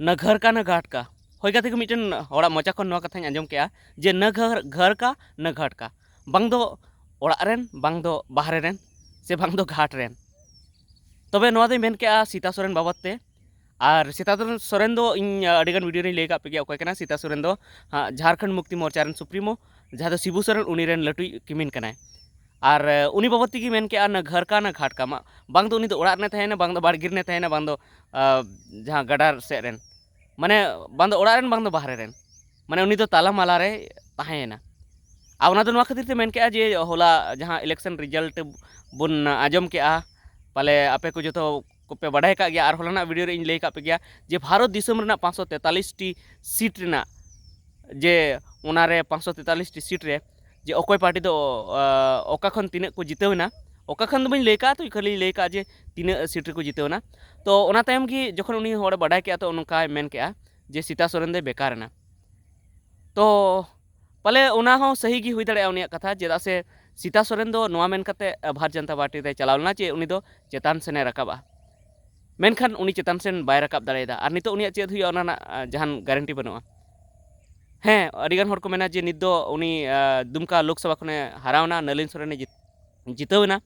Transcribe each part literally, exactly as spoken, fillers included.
ᱱᱟ ᱜᱷᱟᱨ ᱠᱟ ᱱᱟ ᱜᱷᱟᱴ ᱠᱟ᱾ ᱦᱳᱭ ᱜᱟᱛᱮ ᱠᱚ, ᱢᱤᱫᱴᱮᱱ ᱦᱚᱲᱟᱜ ᱢᱚᱪᱟ ᱠᱷᱚᱱ ᱱᱚᱣᱟ ᱠᱟᱛᱷᱟᱧ ᱟᱸᱡᱚᱢ ᱠᱮᱜᱼᱟ ᱡᱮ ᱱᱟ ᱜᱷᱟᱨ, ᱜᱷᱟᱨ ᱠᱟ ᱱᱟ ᱜᱷᱟᱴ ᱠᱟ, ᱵᱟᱝ ᱫᱚ ᱚᱲᱟᱜ ᱨᱮᱱ, ᱵᱟᱝ ᱫᱚ ᱵᱟᱦᱨᱮ ᱨᱮᱱ, ᱥᱮ ᱵᱟᱝ ᱫᱚ ᱜᱷᱟᱴ ᱨᱮᱱ᱾ ᱛᱚᱵᱮ ᱱᱚᱣᱟ ᱫᱚᱧ ᱢᱮᱱ ᱠᱮᱜᱼᱟ ᱥᱤᱛᱟ ᱥᱚᱨᱮᱱ ᱵᱟᱵᱚᱫ ᱛᱮ᱾ ᱟᱨ ᱥᱤᱛᱟ ᱥᱚᱨᱮᱱ ᱫᱚ ᱤᱧ ᱟᱹᱰᱤᱜᱟᱱ ᱵᱷᱤᱰᱤᱭᱳ ᱨᱮᱧ ᱞᱟᱹᱭ ᱟᱠᱟᱫ ᱯᱮ ᱜᱮᱭᱟ ᱚᱠᱚᱭ ᱠᱟᱱᱟ ᱥᱤᱛᱟ ᱥᱚᱨᱮᱱ ᱫᱚ, ᱦᱟᱸᱜ, ᱡᱷᱟᱲᱠᱷᱚᱸᱰ ᱢᱩᱠᱛᱤ ᱢᱳᱨᱪᱟ ᱨᱮᱱ ᱥᱩᱯᱨᱤᱢᱳ, ᱡᱟᱦᱟᱸ ᱫᱚ ᱥᱤᱵᱩ ᱥᱚᱨᱮᱱ, ᱩᱱᱤ ᱨᱮᱱ ᱞᱟᱹᱴᱩᱭᱤᱡ ᱠᱤᱢᱤᱱ ᱠᱟᱱᱟᱭ᱾ ᱟᱨ ᱮ, ᱩᱱᱤ ᱵᱟᱵᱚᱫ ᱛᱮᱜᱮ ᱢᱮᱱ ᱠᱮᱜᱼᱟ ᱱᱟ ᱜᱷᱟᱨ ᱠᱟ ᱱᱟ ᱜᱷᱟᱴ ᱠᱟ ᱢᱟ, ᱵᱟᱝ ᱫᱚ ᱩᱱᱤ ᱫᱚ ᱚᱲᱟᱜ ᱨᱮ ᱛᱟᱦᱮᱸᱭᱮᱱᱟ, ᱵᱟᱝ ᱫᱚ ᱵᱟᱲᱜᱮ ᱨᱮ ᱛᱟᱦᱮᱸᱭᱮᱱᱟ, ᱵᱟᱝ ᱫᱚ ᱟ, ᱡᱟᱦᱟᱸ ᱜᱟᱰᱟᱨ ᱥᱮᱫ ᱨᱮᱱ, ᱢᱟᱱᱮ ᱵᱟᱝ ᱫᱚ ᱚᱲᱟᱜ ᱨᱮᱱ, ᱵᱟᱝ ᱫᱚ ᱵᱟᱦᱨᱮ ᱨᱮᱱ, ᱢᱟᱱᱮ ᱩᱱᱤ ᱫᱚ ᱛᱟᱞᱟ ᱢᱟᱞᱟ ᱨᱮ ᱛᱟᱦᱮᱸᱭᱮᱱᱟ᱾ ᱟᱨ ᱚᱱᱟ ᱫᱚ ᱱᱚᱣᱟ ᱠᱷᱟᱹᱛᱤᱨ ᱛᱮ ᱢᱮᱱ ᱠᱮᱜᱼᱟ ᱡᱮ ᱦᱚᱞᱟ ᱡᱟᱦᱟᱸ ᱤᱞᱮᱠᱥᱚᱱ ᱨᱮᱡᱟᱞᱴ ᱵᱚᱱ ᱟᱸᱡᱚᱢ ᱠᱮᱜᱼᱟ, ᱯᱟᱞᱮ ᱟᱯᱮ ᱠᱚ ᱡᱚᱛᱚ ᱠᱚᱯᱮ ᱵᱟᱰᱟᱭ ᱟᱠᱟᱫ ᱜᱮᱭᱟ, ᱟᱨ ᱦᱚᱞᱟᱱᱟᱜ ᱵᱷᱤᱰᱤᱭᱳ ᱨᱮ ᱤᱧ ᱞᱟᱹᱭ ᱟᱠᱟᱫ ᱯᱮ ᱜᱮᱭᱟ ᱡᱮ ᱵᱷᱟᱨᱚᱛ ᱫᱤᱥᱚᱢ ᱨᱮᱱᱟᱜ ᱯᱟᱸᱪᱥᱚ ᱛᱮᱛᱟᱞᱤᱥ ᱴᱤ ᱥᱤᱴ ᱨᱮᱱᱟᱜ, ᱡᱮ ᱚᱱᱟᱨᱮ ᱯᱟᱸᱪᱥᱚ ᱛᱮᱛᱟᱞᱤᱥ ᱴᱤ ᱥᱤᱴ ᱨᱮ ᱡᱮ ᱚᱠᱚᱭ ᱯᱟᱨᱴᱤ ᱫᱚ, ᱟ, ᱚᱠᱟ ᱠᱷᱚᱱ ᱛᱤᱱᱟᱹᱜ ᱠᱚ ᱡᱤᱛᱟᱹᱣ ᱮᱱᱟ, ᱚᱠᱟ ᱠᱷᱚᱱ ᱫᱚ ᱵᱟᱹᱧ ᱞᱟᱹᱭ ᱠᱟᱜᱼᱟ, ᱛᱚ ᱠᱷᱟᱹᱞᱤᱧ ᱞᱟᱹᱭ ᱠᱟᱜᱼᱟ ᱡᱮ ᱛᱤᱱᱟᱹᱜ ᱥᱤᱴ ᱨᱮᱠᱚ ᱡᱤᱛᱟᱹᱣ ᱮᱱᱟ᱾ ᱛᱚ ᱚᱱᱟ ᱛᱟᱭᱚᱢ ᱜᱮ ᱡᱚᱠᱷᱚᱱ ᱩᱱᱤ ᱦᱚᱲᱮ ᱵᱟᱰᱟᱭ ᱠᱮᱜᱼᱟ, ᱛᱚ ᱱᱚᱝᱠᱟᱭ ᱢᱮᱱ ᱠᱮᱜᱼᱟ ᱡᱮ ᱥᱤᱛᱟ ᱥᱚᱨᱮᱱ ᱫᱚᱭ ᱵᱮᱠᱟᱨ ᱮᱱᱟ᱾ ᱛᱚ ᱯᱟᱞᱮ ᱚᱱᱟ ᱦᱚᱸ ᱥᱟᱹᱦᱤ ᱜᱮ ᱦᱩᱭ ᱫᱟᱲᱮᱭᱟᱜᱼᱟ ᱩᱱᱤᱭᱟᱜ ᱠᱟᱛᱷᱟ, ᱪᱮᱫᱟᱜ ᱥᱮ ᱥᱤᱛᱟ ᱥᱚᱨᱮᱱ ᱫᱚ ᱱᱚᱣᱟ ᱢᱮᱱ ᱠᱟᱛᱮ ᱵᱷᱟᱨᱚᱛ ᱡᱚᱱᱚᱛᱟ ᱯᱟᱨᱴᱤ ᱨᱮ ᱪᱟᱞᱟᱣ ᱞᱮᱱᱟ ᱡᱮ ᱩᱱᱤ ᱫᱚ ᱪᱮᱛᱟᱱ ᱥᱮᱱᱮ ᱨᱟᱠᱟᱵᱼᱟ, ᱢᱮᱱᱠᱷᱟᱱ ᱩᱱᱤ ᱪᱮᱛᱟᱱ ᱥᱮᱱ ᱵᱟᱭ ᱨᱟᱠᱟᱵ ᱫᱟᱲᱮᱭᱟᱫᱟ᱾ ᱟᱨ ᱱᱤᱛᱚᱜ ᱩᱱᱤᱭᱟᱜ ᱪᱮᱫ ᱦᱩᱭᱩᱜᱼᱟ, ᱚᱱᱟ ᱨᱮᱱᱟᱜ, ᱟ, ᱡᱟᱦᱟᱱ ᱜᱟᱨᱮᱱᱴᱤ ᱵᱟᱹᱱᱩᱜᱼᱟ᱾ ᱦᱮᱸ, ᱟᱹᱰᱤᱜᱟᱱ ᱦᱚᱲ ᱠᱚ ᱢᱮᱱᱟ ᱡᱮ ᱱᱤᱛ ᱫᱚ ᱩᱱᱤ, ᱟ, ᱫᱩᱢᱠᱟ ᱞᱳᱠᱥᱚᱵᱷᱟ ᱠᱷᱚᱱᱮ ᱦᱟᱨᱟᱣᱱᱟ, ᱱᱟᱹᱞᱤᱱ ᱥᱚᱨᱮᱱᱮ ᱡᱤᱛ-, ᱡᱤᱛᱟᱹᱣ ᱮᱱᱟ,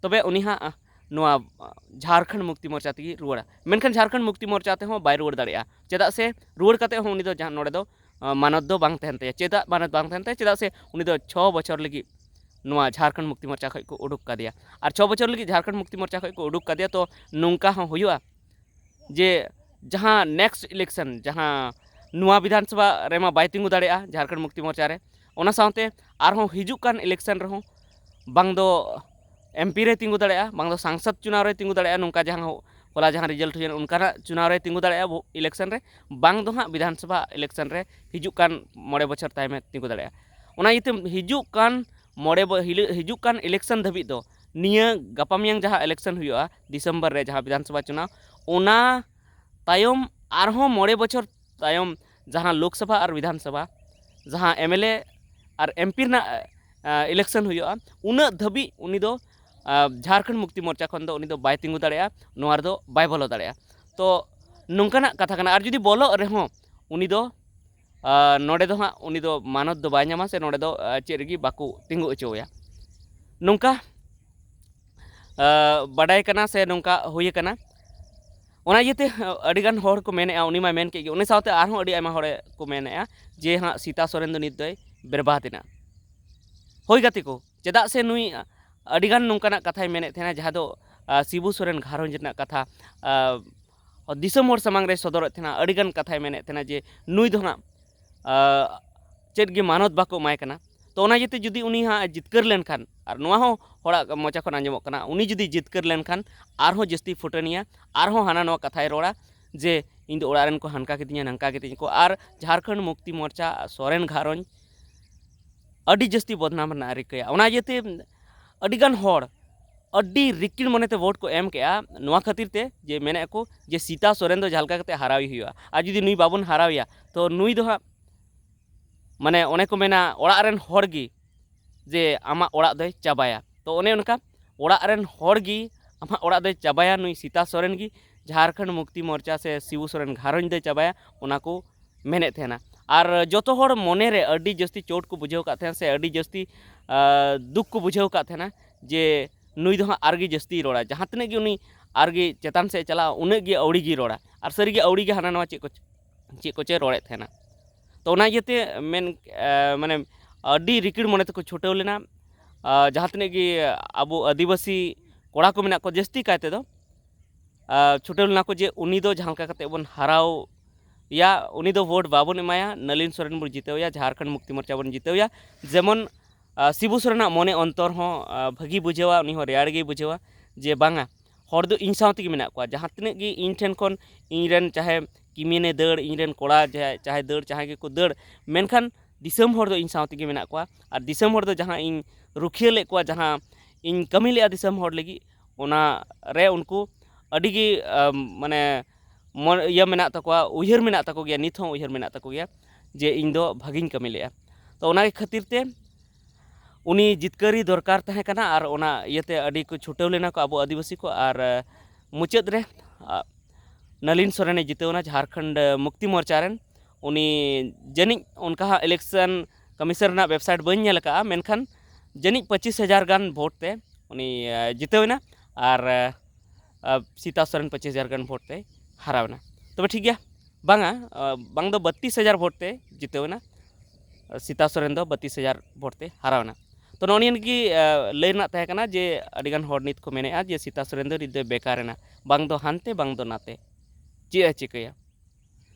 ᱛᱚᱵᱮ ᱩᱱᱤ ᱦᱟᱸᱜ, ᱟ, ᱱᱚᱣᱟ, ᱟ, ᱡᱷᱟᱲᱠᱷᱚᱸᱰ ᱢᱩᱠᱛᱤ ᱢᱳᱨᱪᱟ ᱛᱮᱜᱮ ᱨᱩᱣᱟᱹᱲᱟ᱾ ᱢᱮᱱᱠᱷᱟᱱ ᱡᱷᱟᱲᱠᱷᱚᱸᱰ ᱢᱩᱠᱛᱤ ᱢᱳᱨᱪᱟ ᱛᱮᱦᱚᱸ ᱵᱟᱭ ᱨᱩᱣᱟᱹᱲ ᱫᱟᱲᱮᱭᱟᱜᱼᱟ, ᱪᱮᱫᱟᱜ ᱥᱮ ᱨᱩᱣᱟᱹᱲ ᱠᱟᱛᱮ ᱦᱚᱸ ᱩᱱᱤ ᱫᱚ ᱡᱟᱦᱟᱸ ᱱᱚᱰᱮ ᱫᱚ, ᱟ, ᱢᱟᱱᱚᱛ ᱫᱚ ᱵᱟᱝ ᱛᱟᱦᱮᱱ ᱛᱟᱭᱟ᱾ ᱪᱮᱫᱟᱜ ᱢᱟᱱᱚᱛ ᱵᱟᱝ ᱛᱟᱦᱮᱱ ᱛᱟᱭᱟ? ᱪᱮᱫᱟᱜ ᱥᱮ ᱩᱱᱤ ᱫᱚ ᱪᱷᱚ ᱵᱚᱪᱷᱚᱨ ᱞᱟᱹᱜᱤᱫ ᱱᱚᱣᱟ ᱡᱷᱟᱲᱠᱷᱚᱸᱰ ᱢᱩᱠᱛᱤ ᱢᱳᱨᱪᱟ ᱠᱷᱚᱱ ᱠᱚ ᱩᱰᱩᱠ ᱠᱟᱫᱮᱭᱟ᱾ ᱟᱨ ᱪᱷᱚ ᱵᱚᱪᱷᱚᱨ ᱞᱟᱹᱜᱤᱫ ᱡᱷᱟᱲᱠᱷᱚᱸᱰ ᱢᱩᱠᱛᱤ ᱢᱳᱨᱪᱟ ᱠᱷᱚᱱ ᱠᱚ ᱩᱰᱩᱠ ᱠᱟᱫᱮᱭᱟ, ᱛᱚ ᱱᱚᱝᱠᱟ ᱦᱚᱸ ᱦᱩᱭᱩᱜᱼᱟ ᱡᱮ ᱡᱟᱦᱟᱸ next election, ᱡᱟᱦᱟᱸ ᱱᱚᱣᱟ ᱵᱤᱫᱷᱟᱱ ᱥᱚᱵᱷᱟ ᱨᱮᱢᱟ ᱵᱟᱭ ᱛᱤᱸᱜᱩ ᱫᱟᱲᱮᱭᱟᱜᱼᱟ ᱡᱷᱟᱲᱠᱷᱚᱸᱰ ᱢᱩᱠᱛᱤ ᱢᱳᱨᱪᱟ ᱨᱮ, ᱚᱱᱟ ᱥᱟᱶᱛᱮ ᱟᱨᱦᱚᱸ ᱦᱤᱡᱩᱜ ᱠᱟᱱ election ᱨᱮᱦᱚᱸ ᱵᱟᱝ ᱫᱚ ᱮᱢ ᱯᱤ ᱨᱮ ᱛᱤᱸᱜᱩ ᱫᱟᱲᱮᱭᱟᱜᱼᱟ, ᱵᱟᱝ ᱫᱚ ᱥᱟᱝᱥᱚᱫ ᱪᱩᱱᱟᱣ ᱨᱮ ᱛᱤᱸᱜᱩ ᱫᱟᱲᱮᱭᱟᱜᱼᱟ, ᱱᱚᱝᱠᱟ ᱡᱟᱦᱟᱸ ᱦᱚ-, ᱦᱚᱞᱟ ᱡᱟᱦᱟᱸ ᱨᱮᱡᱟᱞᱴ ᱦᱩᱭᱮᱱ ᱚᱱᱠᱟᱱᱟᱜ ᱪᱩᱱᱟᱣ ᱨᱮ ᱛᱤᱸᱜᱩ ᱫᱟᱲᱮᱭᱟᱜᱼᱟ ᱵᱷᱳ-, election ᱨᱮ, ᱵᱟᱝ ᱫᱚ ᱦᱟᱸᱜ ᱵᱤᱫᱷᱟᱱ ᱥᱚᱵᱷᱟ election ᱨᱮ ᱦᱤᱡᱩᱜ ᱠᱟᱱ ᱢᱚᱬᱮ ᱵᱚᱪᱷᱚᱨ ᱛᱟᱭᱚᱢᱮ ᱛᱤᱸᱜᱩ ᱫᱟᱲᱮᱭᱟᱜᱼᱟ᱾ ᱚᱱᱟ ᱤᱭᱟᱹᱛᱮ ᱦᱤᱡᱩᱜ ᱠᱟᱱ ᱢᱚᱬᱮ ᱵᱚ-, ᱦᱤᱞᱟᱹ-, ᱦᱤᱡᱩᱜ ᱠᱟᱱ election ᱫᱷᱟᱹᱵᱤᱡ ᱫᱚ, ᱱᱤᱭᱟᱹ ᱜᱟᱯᱟ ᱢᱮᱭᱟᱝ ᱡᱟᱦᱟᱸ election ᱦᱩᱭᱩᱜᱼᱟ ᱰᱤᱥᱮᱢᱵᱚᱨ ᱨᱮ, ᱡᱟᱦᱟᱸ ᱵᱤᱫᱷᱟᱱ ᱥᱚᱵᱷᱟ ᱪᱩᱱᱟᱣ, ᱚᱱᱟ ᱛᱟᱭᱚᱢ ᱟᱨᱦᱚᱸ ᱢᱚᱬᱮ ᱵᱚᱪᱷᱚᱨ ᱛᱟᱭᱚᱢ ᱡᱟᱦᱟᱸ ᱞᱳᱠᱥᱚᱵᱷᱟ ᱟᱨ ᱵᱤᱫᱷᱟᱱ ᱥᱚᱵᱷᱟ, ᱡᱟᱦᱟᱸ M L A R M P ᱨᱮᱱᱟᱜ, ᱟ, election ᱦᱩᱭᱩᱜᱼᱟ, ᱩᱱᱟᱹᱜ ᱫᱷᱟᱹᱵᱤᱡ ᱩᱱᱤ ᱫᱚ, ᱟ, ᱡᱷᱟᱲᱠᱷᱚᱸᱰ ᱢᱩᱠᱛᱤ ᱢᱳᱨᱪᱟ ᱠᱷᱚᱱ ᱫᱚ ᱩᱱᱤ ᱫᱚ ᱵᱟᱭ ᱛᱤᱸᱜᱩ ᱫᱟᱲᱮᱭᱟᱜᱼᱟ, ᱱᱚᱣᱟ ᱨᱮᱫᱚ ᱵᱟᱭ ᱵᱚᱞᱚ ᱫᱟᱲᱮᱭᱟᱜᱼᱟ᱾ ᱛᱚ ᱱᱚᱝᱠᱟᱱᱟᱜ ᱠᱟᱛᱷᱟ ᱠᱟᱱᱟ᱾ ᱟᱨ ᱡᱩᱫᱤ ᱵᱚᱞᱚᱜ ᱨᱮᱦᱚᱸ, ᱩᱱᱤ ᱫᱚ, ᱟᱨ ᱱᱚᱰᱮ ᱫᱚ ᱦᱟᱸᱜ ᱩᱱᱤ ᱫᱚ ᱢᱟᱱᱚᱛ ᱫᱚ ᱵᱟᱭ ᱧᱟᱢᱟ, ᱥᱮ ᱱᱚᱰᱮ ᱫᱚ, ᱟᱨ ᱪᱮᱫ ᱨᱮᱜᱮ ᱵᱟᱠᱚ ᱛᱤᱸᱜᱩ ᱦᱚᱪᱚ ᱟᱭᱟ᱾ ᱱᱚᱝᱠᱟ, ᱟᱨ ᱵᱟᱰᱟᱭ ᱠᱟᱱᱟ ᱥᱮ ᱱᱚᱝᱠᱟ ᱦᱩᱭ ᱟᱠᱟᱱᱟ᱾ ᱚᱱᱟ ᱤᱭᱟᱹᱛᱮ, ᱟᱨ ᱟᱹᱰᱤᱜᱟᱱ ᱦᱚᱲ ᱠᱚ ᱢᱮᱱᱮᱫᱼᱟ, ᱩᱱᱤ ᱢᱟᱭ ᱢᱮᱱ ᱠᱮᱫ ᱜᱮ, ᱩᱱᱤ ᱥᱟᱶᱛᱮ ᱟᱨᱦᱚᱸ ᱟᱹᱰᱤ ᱟᱭᱢᱟ ᱦᱚᱲ ᱠᱚ ᱢᱮᱱᱮᱫᱼᱟ ᱡᱮ ᱦᱟᱸᱜ ᱥᱤᱛᱟ ᱥᱚᱨᱮᱱ ᱫᱚ ᱱᱤᱛ ᱫᱚᱭ ᱵᱮᱨᱵᱟᱫ ᱮᱱᱟ᱾ ᱦᱳᱭ ᱜᱟᱛᱮ ᱠᱚ, ᱪᱮᱫᱟᱜ ᱥᱮ ᱱᱩᱭ ᱟᱹᱰᱤᱜᱟᱱ ᱱᱚᱝᱠᱟᱱᱟᱜ ᱠᱟᱛᱷᱟᱭ ᱢᱮᱱᱮᱫ ᱛᱟᱦᱮᱱᱟ, ᱡᱟᱦᱟᱸ ᱫᱚ, ᱟᱨ ᱥᱤᱵᱩ ᱥᱚᱨᱮᱱ ᱜᱷᱟᱨᱚᱸᱡᱽ ᱨᱮᱱᱟᱜ ᱠᱟᱛᱷᱟ, ᱟᱨ ᱫᱤᱥᱚᱢ ᱦᱚᱲ ᱥᱟᱢᱟᱝ ᱨᱮ ᱥᱚᱫᱚᱨᱮᱫ ᱛᱟᱦᱮᱱᱟ, ᱟᱹᱰᱤᱜᱟᱱ ᱠᱟᱛᱷᱟᱭ ᱢᱮᱱᱮᱫ ᱛᱟᱦᱮᱱᱟ ᱡᱮ ᱱᱩᱭ ᱫᱚ ᱦᱟᱸᱜ, ᱟᱨ ᱪᱮᱫ ᱜᱮ ᱢᱟᱱᱚᱛ ᱵᱟᱠᱚ ᱮᱢᱟᱭ ᱠᱟᱱᱟ᱾ ᱛᱚ ᱚᱱᱟ ᱤᱭᱟᱹᱛᱮ ᱡᱩᱫᱤ ᱩᱱᱤ ᱦᱟᱸᱜ ᱡᱤᱛᱠᱟᱹᱨ ᱞᱮᱱᱠᱷᱟᱱ, ᱟᱨ ᱱᱚᱣᱟ ᱦᱚᱸ ᱦᱚᱲᱟᱜ ᱢᱚᱪᱟ ᱠᱷᱚᱱ ᱟᱸᱡᱚᱢᱚᱜ ᱠᱟᱱᱟ, ᱩᱱᱤ ᱡᱩᱫᱤ ᱡᱤᱛᱠᱟᱹᱨ ᱞᱮᱱᱠᱷᱟᱱ ᱟᱨᱦᱚᱸ ᱡᱟᱹᱥᱛᱤ ᱯᱷᱩᱴᱟᱹᱱᱤᱭᱟ, ᱟᱨᱦᱚᱸ ᱦᱟᱱᱟ ᱱᱚᱣᱟ ᱠᱟᱛᱷᱟᱭ ᱨᱚᱲᱟ ᱡᱮ ᱤᱧ ᱫᱚ ᱚᱲᱟᱜ ᱨᱮᱱ ᱠᱚ ᱦᱟᱱᱠᱟ ᱠᱤᱫᱤᱧᱟ, ᱱᱟᱝᱠᱟ ᱠᱤᱫᱤᱧᱟ ᱠᱚ, ᱟᱨ ᱡᱷᱟᱲᱠᱷᱚᱸᱰ ᱢᱩᱠᱛᱤ ᱢᱳᱨᱪᱟ ᱥᱚᱨᱮᱱ ᱜᱷᱟᱨᱚᱸᱡᱽ ᱟᱹᱰᱤ ᱡᱟᱹᱥᱛᱤ ᱵᱚᱫᱱᱟᱢ ᱨᱮᱱᱟᱜ ᱮ ᱨᱤᱠᱟᱹᱭᱟ᱾ ᱚᱱᱟ ᱤᱭᱟᱹᱛᱮ ᱟᱹᱰᱤᱜᱟᱱ ᱦᱚᱲ ᱟᱹᱰᱤ ᱨᱤᱠᱤᱲ ᱢᱚᱱᱮᱛᱮ ᱵᱷᱳᱴ ᱠᱚ ᱮᱢ ᱠᱮᱜᱼᱟ, ᱱᱚᱣᱟ ᱠᱷᱟᱹᱛᱤᱨ ᱛᱮ ᱡᱮ ᱢᱮᱱᱮᱫ ᱠᱚ ᱡᱮ ᱥᱤᱛᱟ ᱥᱚᱨᱮᱱ ᱫᱚ ᱡᱟᱦᱟᱸ ᱞᱮᱠᱟ ᱠᱟᱛᱮ ᱦᱟᱨᱟᱣᱮ ᱦᱩᱭᱩᱜᱼᱟ, ᱟᱨ ᱡᱩᱫᱤ ᱱᱩᱭ ᱵᱟᱵᱚᱱ ᱦᱟᱨᱟᱣᱮᱭᱟ, ᱛᱚ ᱱᱩᱭ ᱫᱚ ᱦᱟᱸᱜ, ᱢᱟᱱᱮ, ᱚᱱᱮ ᱠᱚ ᱢᱮᱱᱟ, ᱚᱲᱟᱜ ᱨᱮᱱ ᱦᱚᱲ ᱜᱮ ᱡᱮ ᱟᱢᱟᱜ ᱚᱲᱟᱜ ᱫᱚᱭ ᱪᱟᱵᱟᱭᱟ᱾ ᱛᱚ ᱚᱱᱮ ᱚᱱᱠᱟ ᱚᱲᱟᱜ ᱨᱮᱱ ᱦᱚᱲ ᱜᱮ ᱟᱢᱟᱜ ᱚᱲᱟᱜ ᱫᱚᱭ ᱪᱟᱵᱟᱭᱟ, ᱱᱩᱭ ᱥᱤᱛᱟ ᱥᱚᱨᱮᱱ ᱜᱮ ᱡᱷᱟᱲᱠᱷᱚᱸᱰ ᱢᱩᱠᱛᱤ ᱢᱳᱨᱪᱟ ᱥᱮ ᱥᱤᱵᱩ ᱥᱚᱨᱮᱱ ᱜᱷᱟᱨᱚᱸᱡᱽ ᱫᱚᱭ ᱪᱟᱵᱟᱭᱟ, ᱚᱱᱟ ᱠᱚ ᱢᱮᱱᱮᱫ ᱛᱟᱦᱮᱱᱟ᱾ ᱟᱨ ᱡᱚᱛᱚ ᱦᱚᱲ ᱢᱚᱱᱮ ᱨᱮ ᱟᱹᱰᱤ ᱡᱟᱹᱥᱛᱤ ᱪᱳᱴ ᱠᱚ ᱵᱩᱡᱷᱟᱹᱣ ᱠᱟᱫ ᱛᱟᱦᱮᱱᱟ, ᱥᱮ ᱟᱹᱰᱤ ᱡᱟᱹᱥᱛᱤ, ᱟᱸ, ᱫᱩᱠ ᱠᱚ ᱵᱩᱡᱷᱟᱹᱣ ᱠᱟᱫ ᱛᱟᱦᱮᱱᱟ ᱡᱮ ᱱᱩᱭ ᱫᱚ ᱦᱟᱸᱜ ᱟᱨᱜᱮ ᱡᱟᱹᱥᱛᱤᱭ ᱨᱚᱲᱟ, ᱡᱟᱦᱟᱸ ᱛᱤᱱᱟᱹᱜ ᱜᱮ ᱩᱱᱤ ᱟᱨᱜᱮ ᱪᱮᱛᱟᱱ ᱥᱮᱫ ᱪᱟᱞᱟᱜᱼᱟ, ᱩᱱᱟᱹᱜ ᱜᱮ ᱟᱹᱣᱲᱤ ᱜᱮᱭ ᱨᱚᱲᱟ᱾ ᱟᱨ ᱥᱟᱹᱨᱤᱜᱮ ᱟᱹᱣᱲᱤ ᱜᱮ ᱦᱟᱱᱟ ᱱᱚᱣᱟ ᱪᱮᱫ ᱠᱚ, ᱪᱮᱫ ᱠᱚᱪᱚᱭ ᱨᱚᱲᱮᱫ ᱛᱟᱦᱮᱱᱟ᱾ ᱛᱚ ᱚᱱᱟ ᱤᱭᱟᱹᱛᱮ ᱢᱮᱱ, ᱮ, ᱢᱟᱱᱮ, ᱟᱹᱰᱤ ᱨᱤᱠᱤᱲ ᱢᱚᱱᱮ ᱛᱮᱠᱚ ᱪᱷᱩᱴᱟᱹᱣ ᱞᱮᱱᱟ᱾ ᱟ, ᱡᱟᱦᱟᱸ ᱛᱤᱱᱟᱹᱜ ᱜᱮ ᱟᱵᱚ ᱟᱹᱫᱤᱵᱟᱹᱥᱤ ᱠᱚᱲᱟ ᱠᱚ ᱢᱮᱱᱟᱜ ᱠᱚᱣᱟ, ᱡᱟᱹᱥᱛᱤ ᱠᱟᱭ ᱛᱮᱫᱚ, ᱟ, ᱪᱷᱩᱴᱟᱹᱣ ᱞᱮᱱᱟ ᱠᱚ ᱡᱮ ᱩᱱᱤ ᱫᱚ ᱡᱟᱦᱟᱸ ᱞᱮᱠᱟ ᱠᱟᱛᱮ ᱵᱚᱱ ᱦᱟᱨᱟᱣ ᱮᱭᱟ, ᱩᱱᱤ ᱫᱚ ᱵᱷᱳᱴ ᱵᱟᱵᱚᱱ ᱮᱢᱟᱭᱟ, ᱱᱟᱹᱞᱤᱱ ᱥᱚᱨᱮᱱ ᱵᱚᱱ ᱡᱤᱛᱟᱹᱣ ᱮᱭᱟ, ᱡᱷᱟᱲᱠᱷᱚᱸᱰ ᱢᱩᱠᱛᱤ ᱢᱳᱨᱪᱟ ᱵᱚᱱ ᱡᱤᱛᱟᱹᱣ ᱮᱭᱟ᱾ ᱡᱮᱢᱚᱱ, ᱟ, ᱥᱤᱵᱩ ᱥᱚᱨᱮᱱᱟᱜ ᱢᱚᱱᱮ ᱚᱱᱛᱚᱨ ᱦᱚᱸ, ᱟ, ᱵᱷᱟᱹᱜᱤ ᱵᱩᱡᱷᱟᱹᱣᱟ, ᱩᱱᱤ ᱦᱚᱸ ᱨᱮᱭᱟᱲ ᱜᱮᱭ ᱵᱩᱡᱷᱟᱹᱣᱟ ᱡᱮ ᱵᱟᱝᱟ, ᱦᱚᱲ ᱫᱚ ᱤᱧ ᱥᱟᱶ ᱛᱮᱜᱮ ᱢᱮᱱᱟᱜ ᱠᱚᱣᱟ᱾ ᱡᱟᱦᱟᱸ ᱛᱤᱱᱟᱹᱜ ᱜᱮ ᱤᱧ ᱴᱷᱮᱱ ᱠᱷᱚᱱ ᱤᱧ ᱨᱮᱱ ᱪᱟᱦᱮ ᱠᱤᱢᱤᱱᱮ ᱫᱟᱹᱲ, ᱤᱧ ᱨᱮᱱ ᱠᱚᱲᱟ ᱡᱟᱦᱟᱸᱭ, ᱪᱟᱦᱮ ᱫᱟᱹᱲ, ᱡᱟᱦᱟᱸᱭ ᱜᱮᱠᱚ ᱫᱟᱹᱲ, ᱢᱮᱱᱠᱷᱟᱱ ᱫᱤᱥᱚᱢ ᱦᱚᱲ ᱫᱚ ᱤᱧ ᱥᱟᱶ ᱛᱮᱜᱮ ᱢᱮᱱᱟᱜ ᱠᱚᱣᱟ᱾ ᱟᱨ ᱫᱤᱥᱚᱢ ᱦᱚᱲ ᱫᱚ ᱡᱟᱦᱟᱸ ᱤᱧ ᱨᱩᱠᱷᱤᱭᱟᱹ ᱞᱮᱫ ᱠᱚᱣᱟ, ᱡᱟᱦᱟᱸ ᱤᱧ ᱠᱟᱹᱢᱤ ᱞᱮᱫᱼᱟ ᱫᱤᱥᱚᱢ ᱦᱚᱲ ᱞᱟᱹᱜᱤᱫ, ᱚᱱᱟ ᱨᱮ ᱩᱱᱠᱩ ᱟᱹᱰᱤ ᱜᱮ, ᱟᱢ, ᱢᱟᱱᱮ, ᱢᱚᱱ-, ᱤᱭᱟᱹ ᱢᱮᱱᱟᱜ ᱛᱟᱠᱚᱣᱟ, ᱩᱭᱦᱟᱹᱨ ᱢᱮᱱᱟᱜ ᱛᱟᱠᱚ ᱜᱮᱭᱟ, ᱱᱤᱛ ᱦᱚᱸ ᱩᱭᱦᱟᱹᱨ ᱢᱮᱱᱟᱜ ᱛᱟᱠᱚ ᱜᱮᱭᱟ ᱡᱮ ᱤᱧ ᱫᱚ ᱵᱷᱟᱜᱤᱧ ᱠᱟᱹᱢᱤ ᱞᱮᱫᱼᱟ᱾ ᱛᱚ ᱚᱱᱟ ᱠᱷᱟᱹᱛᱤᱨ ᱛᱮ ᱩᱱᱤ ᱡᱤᱛᱠᱟᱹᱨᱤ ᱫᱚᱨᱠᱟᱨ ᱛᱟᱦᱮᱸ ᱠᱟᱱᱟ, ᱟᱨ ᱚᱱᱟ ᱤᱭᱟᱹᱛᱮ ᱟᱹᱰᱤ ᱠᱚ ᱪᱷᱩᱴᱟᱹᱣ ᱞᱮᱱᱟ ᱠᱚ ᱟᱵᱚ ᱟᱹᱫᱤᱵᱟᱹᱥᱤ ᱠᱚ᱾ ᱟᱨ, ᱮ, ᱢᱩᱪᱟᱹᱫ ᱨᱮ, ᱟ, ᱱᱟᱞᱤᱱ ᱥᱚᱨᱮᱱᱮ ᱡᱤᱛᱟᱹᱣ ᱮᱱᱟ ᱡᱷᱟᱲᱠᱷᱚᱸᱰ ᱢᱩᱠᱛᱤ ᱢᱳᱨᱪᱟ ᱨᱮᱱ᱾ ᱩᱱᱤ ᱡᱟᱹᱱᱤᱡ ᱚᱱᱠᱟ ᱦᱟᱸᱜ election commission ᱨᱮᱱᱟᱜ website ᱵᱟᱹᱧ ᱧᱮᱞ ᱟᱠᱟᱫᱼᱟ, ᱢᱮᱱᱠᱷᱟᱱ ᱡᱟᱹᱱᱤᱡ ᱯᱚᱸᱪᱤᱥ ᱦᱟᱡᱟᱨ ᱜᱟᱱ vote ᱛᱮ ᱩᱱᱤ ᱡᱤᱛᱟᱹᱣ ᱮᱱᱟ᱾ ᱟᱨ ᱥᱤᱛᱟ ᱥᱚᱨᱮᱱ ᱯᱚᱸᱪᱤᱥ ᱦᱟᱡᱟᱨ ᱜᱟᱱ vote ᱛᱮ ᱦᱟᱨᱟᱣ ᱮᱱᱟ᱾ ᱛᱚᱵᱮ ᱴᱷᱤᱠ ᱜᱮᱭᱟ, ᱵᱟᱝᱟ, ᱵᱟᱝ ᱫᱚ ᱵᱟᱛᱤᱥ ᱦᱟᱡᱟᱨ vote ᱛᱮ ᱡᱤᱛᱟᱹᱣ ᱮᱱᱟ᱾ ᱥᱤᱛᱟ ᱥᱚᱨᱮᱱ ᱫᱚ ᱵᱟᱛᱤᱥ ᱦᱟᱡᱟᱨ vote ᱛᱮ ᱦᱟᱨᱟᱣ ᱮᱱᱟ᱾ ᱛᱚ ᱱᱚᱜᱼᱚ ᱱᱤᱭᱟᱹ ᱜᱮ ᱞᱟᱹᱭ ᱨᱮᱱᱟᱜ ᱛᱟᱦᱮᱸ ᱠᱟᱱᱟ ᱡᱮ ᱟᱹᱰᱤᱜᱟᱱ ᱦᱚᱲ ᱱᱤᱛ ᱠᱚ ᱢᱮᱱᱮᱫᱼᱟ ᱡᱮ ᱥᱤᱛᱟ ᱥᱚᱨᱮᱱ ᱫᱚ ᱱᱤᱛ ᱫᱚᱭ ᱵᱮᱠᱟᱨ ᱮᱱᱟ, ᱵᱟᱝ ᱫᱚ ᱦᱟᱱᱛᱮ ᱵᱟᱝ ᱫᱚ ᱱᱟᱛᱮ, ᱪᱮᱫ ᱮ ᱪᱤᱠᱟᱹᱭᱟ?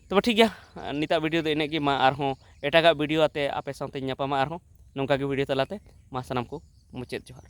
ᱛᱚᱵᱮ ᱴᱷᱤᱠ ᱜᱮᱭᱟ, ᱱᱤᱛᱟᱜ video ᱫᱚ ᱤᱱᱟᱹᱜ ᱜᱮ᱾ ᱢᱟ ᱟᱨᱦᱚᱸ ᱮᱴᱟᱜᱟᱜ video ᱟᱛᱮ ᱟᱯᱮ ᱥᱟᱶᱛᱮᱧ ᱧᱟᱯᱟᱢᱟ ᱟᱨᱦᱚᱸ ᱱᱚᱝᱠᱟ ᱜᱮ video ᱛᱟᱞᱟᱛᱮ᱾ ᱢᱟ ᱥᱟᱱᱟᱢ ᱠᱚ ᱢᱩᱪᱟᱹᱫ ᱡᱚᱦᱟᱨ᱾